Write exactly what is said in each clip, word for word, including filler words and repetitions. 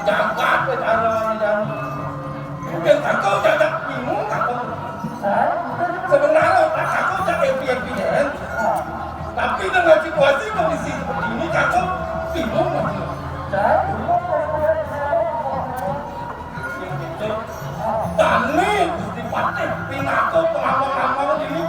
Jagat wis arep anu. Mungkin kakak jagat bingung kakak. Sebenarnya kakak jagat happy-happy kan. Tapi dengan situasi kondisi seperti ini kakak bingung. Tani Gusti Patih pinaka pengamal-amal ini.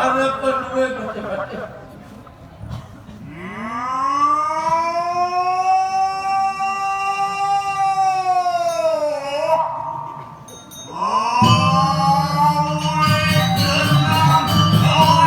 Tani Gusti Patih. Iya.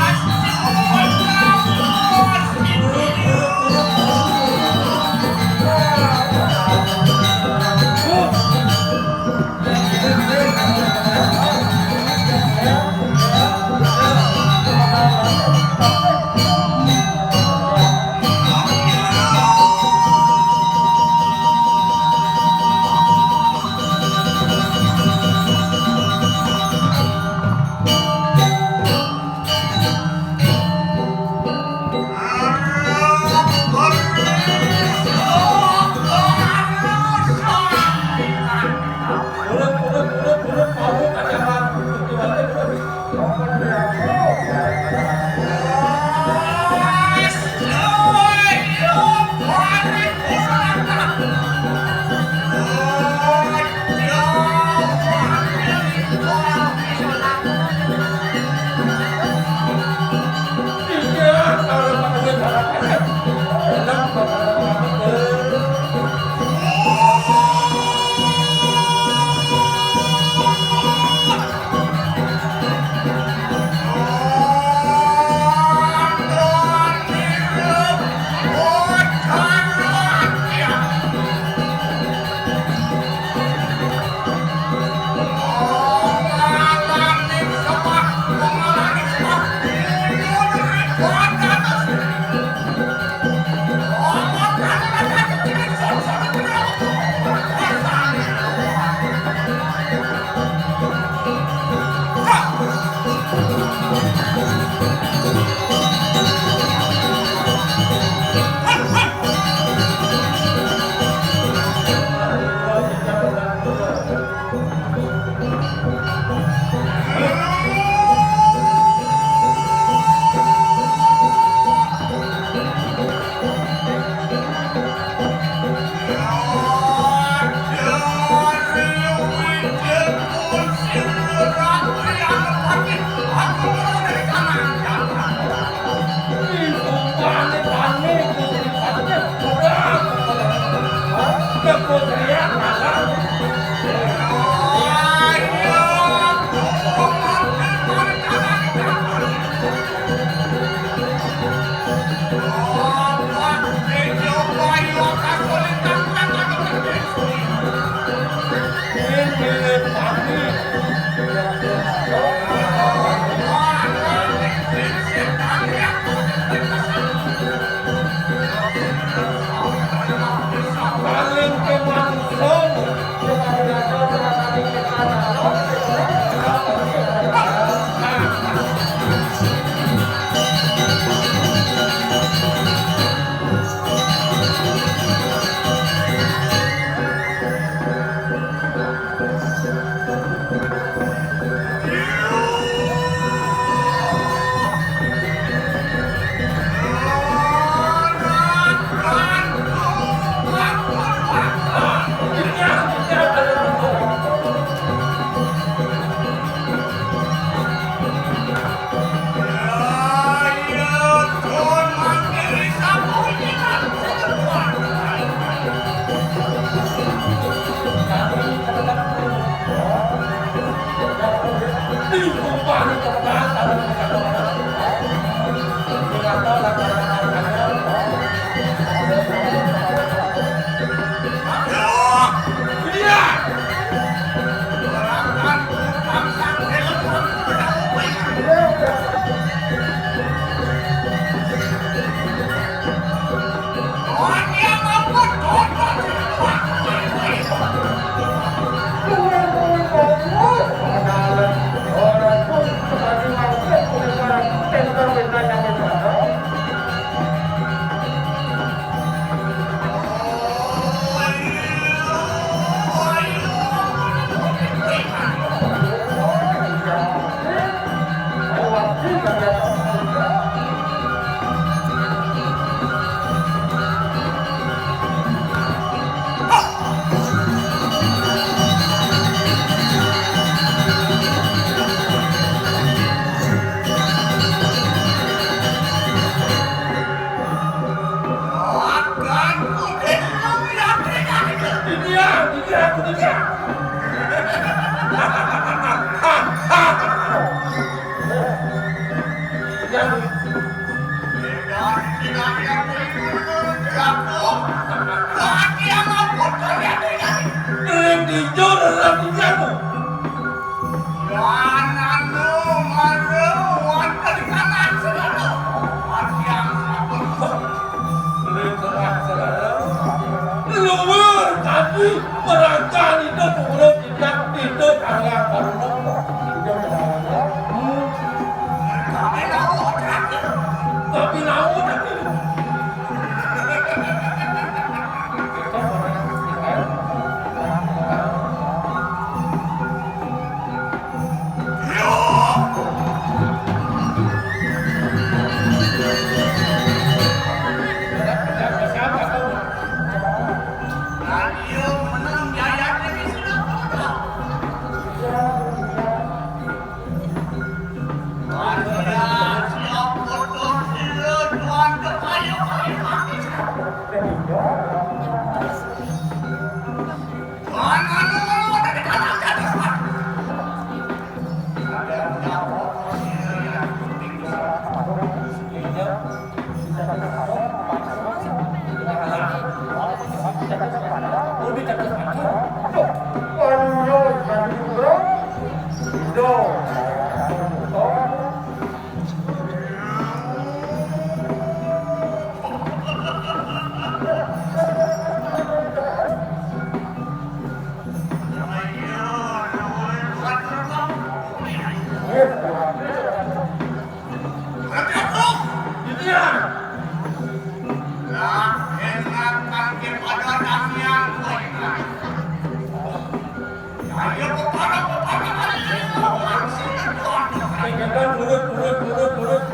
Urut, urut, urut, urut.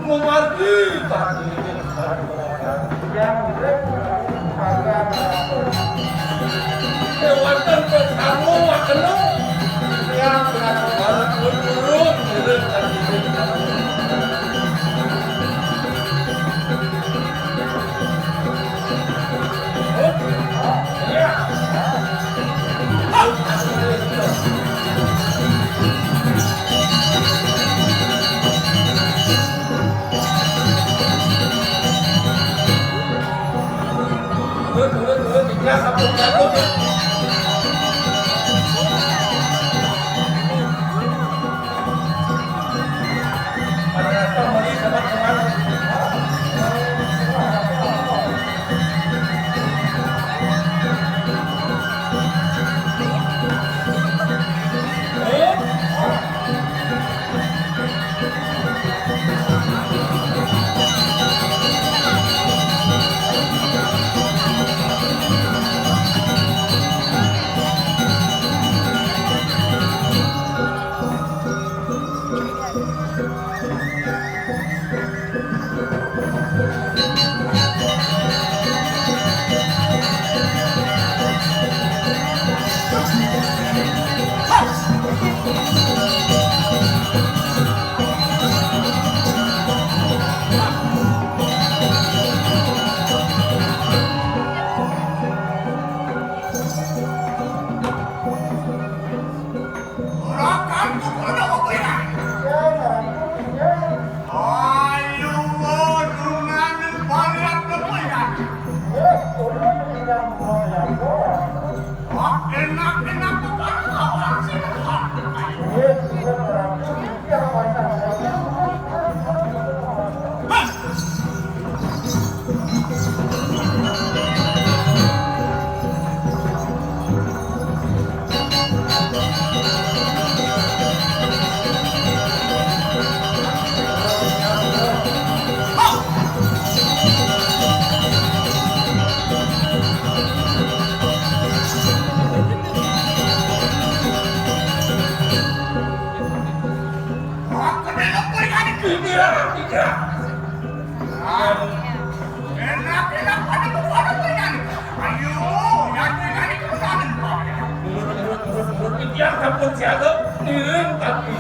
Memargi. Kewanten ke kamu wakena. Yang urut, urut, urut. Rakan kepada apa ya? Ayo, dengan banyak kepentingan. Enak-enak bukan kawan sih. Enak-enak pada kepada kalian. Ayo, yang dengan itu kalian. Yang sampun siaga, niring tapi.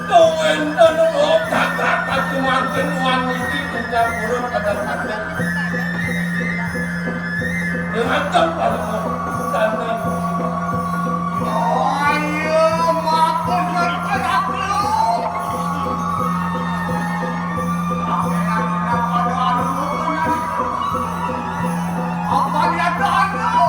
Kawéntenan otak-atak kumanten wanci ingkang purun kadang-kadang. Dengan tempat tanah. Ayo, mampun, Gusti Ratu. Apa dia tahu?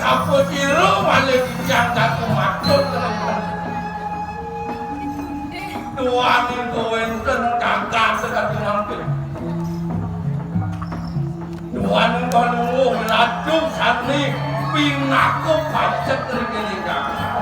Apa sira malih titiang datu matur kaliyan? Duaning kawénten kakang sekadi mangkin. Duaning panungguh ratu sané pinaka pajek ring kakang.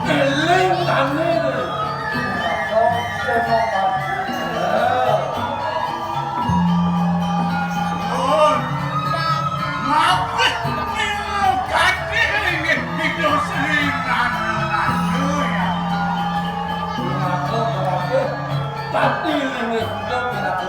Eling tane. Pun. Ngapit niku kaki linggih Ida Sri Nanda ya. Pinaka berarti tadi linggih Ida pinaka.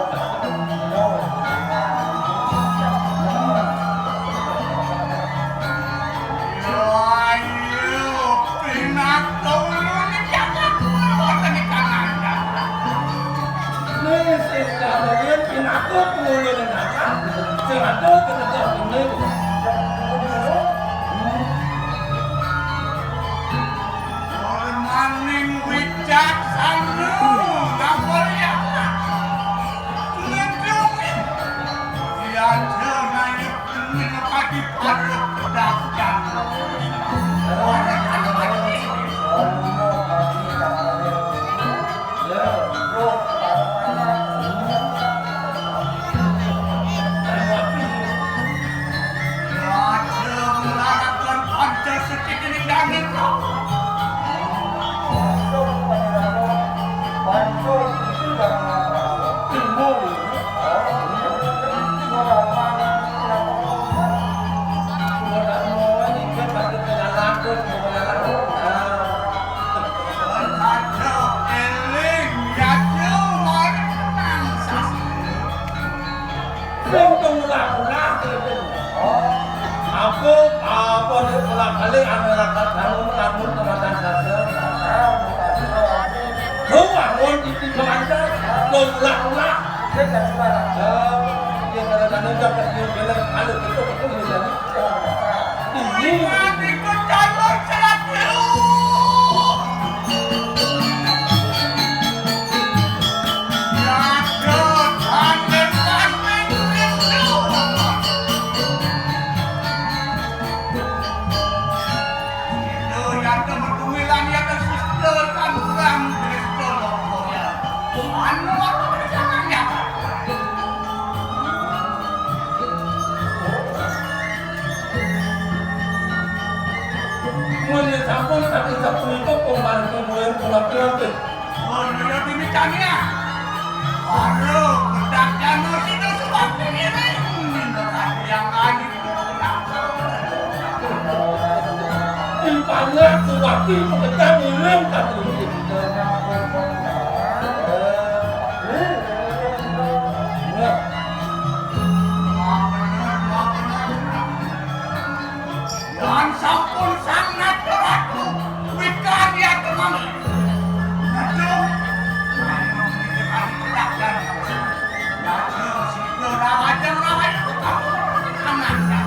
Ayo, pinaka ulun jagat wonten di Kananda. Nih, sing kalian pinaka pengulu dan akan. Sing ada ketegak ini. Permaning wicaksana, ngapa ya? Ngendungi. Iya, jangan. Sing tumurah-murah. Apa, apa nek bolak-balik anu rakat anu, anu tematan saja. Tuh, bangun titi kelancar. Tumurah-murah. Ya, ya, kadang-kadang udah kecil, bilang, kalau gitu, betul, misalnya. Ini. Mun sampun saking sapunika, pun paring kuburan kula piranti. Mun ya dimitania. Aduh, kedak jano sida suwakti ngiring. Minta yang lain. Impangnya suwakti pekedah ngiring katurunan. Lan sampun sang nata ratu wikarya tenang. Aduh, ayo kita kami pedakkan. Raja sida rawajan rawajan utama anak.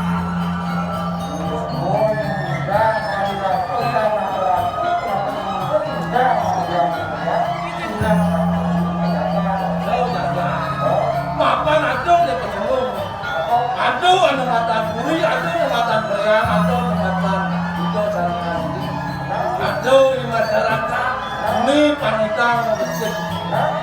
Mapan aduh ya penyelur. Aduh, anu matan buri, aduh, anu matan beriang, aduh, anu matan itu, anu matan buri. Aduh, di masyarakat, ini panitia anu becik. Eh.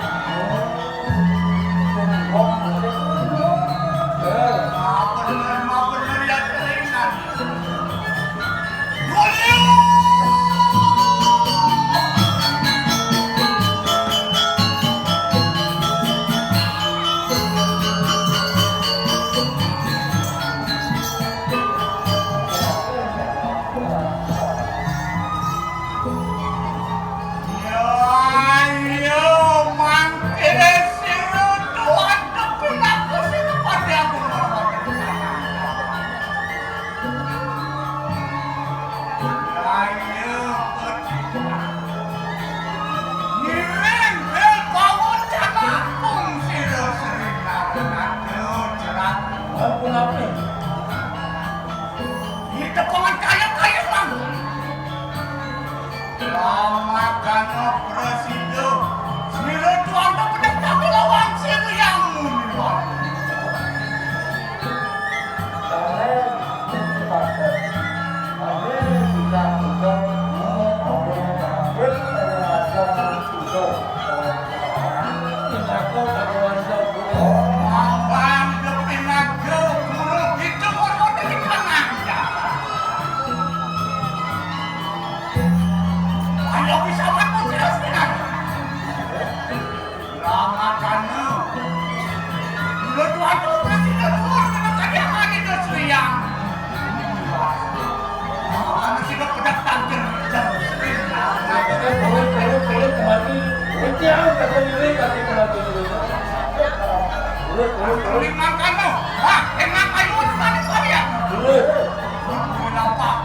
Karena prasida, semira tuan tak pedek tak lawan sira yang muni. Abang, lebih naga, burung, itu orang-orang di kanan. Ayo bisa waktu jelas dengan. Lama kana. Dua-dua tu presiden luar kena kadiakan itu suyang. Anu sida pedak tangkil. Turun, turun, turun, kemati. Nanti aku tak boleh kaki kemati. Turun, turun, turun. Lima kana. Ha, enak ayo mana kalian. Turun. Turun, turun, nampak.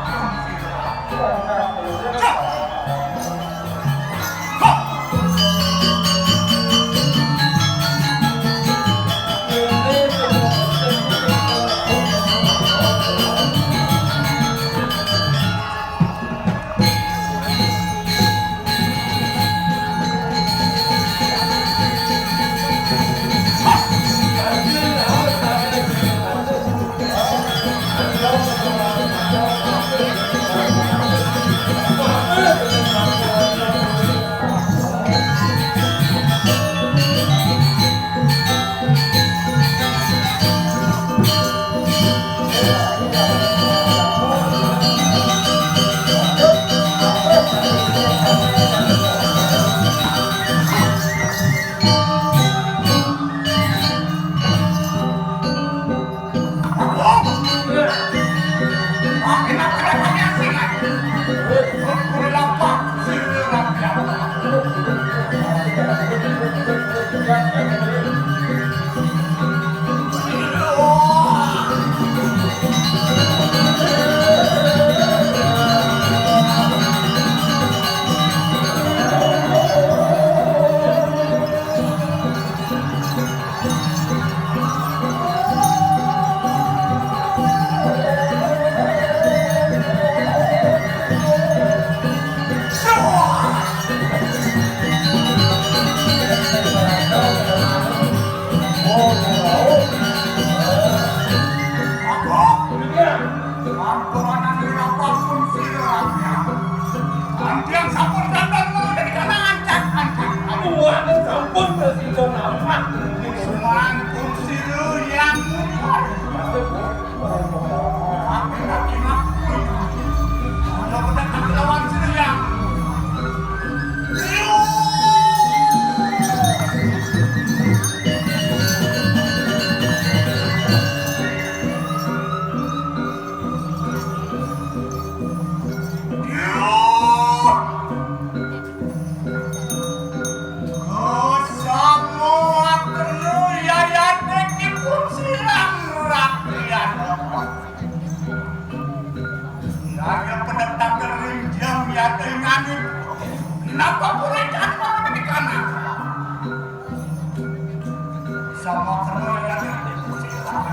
Ampun, anak lurah, ampun, sira, ampun. Antian sampun dandan ngono dadi kana ancak-ancak. Aduh, anak sampun tersinggung amat. Sampun sira yang mulia. Aku nak ingat pun. Ada pedak aku lawan sira yang. Semua kena yayat dipun silang rakyat. Yaya penetakan rinjang yata inganit. Kenapa boleh jatuh di kanan? Sama kena yayat dipun silang.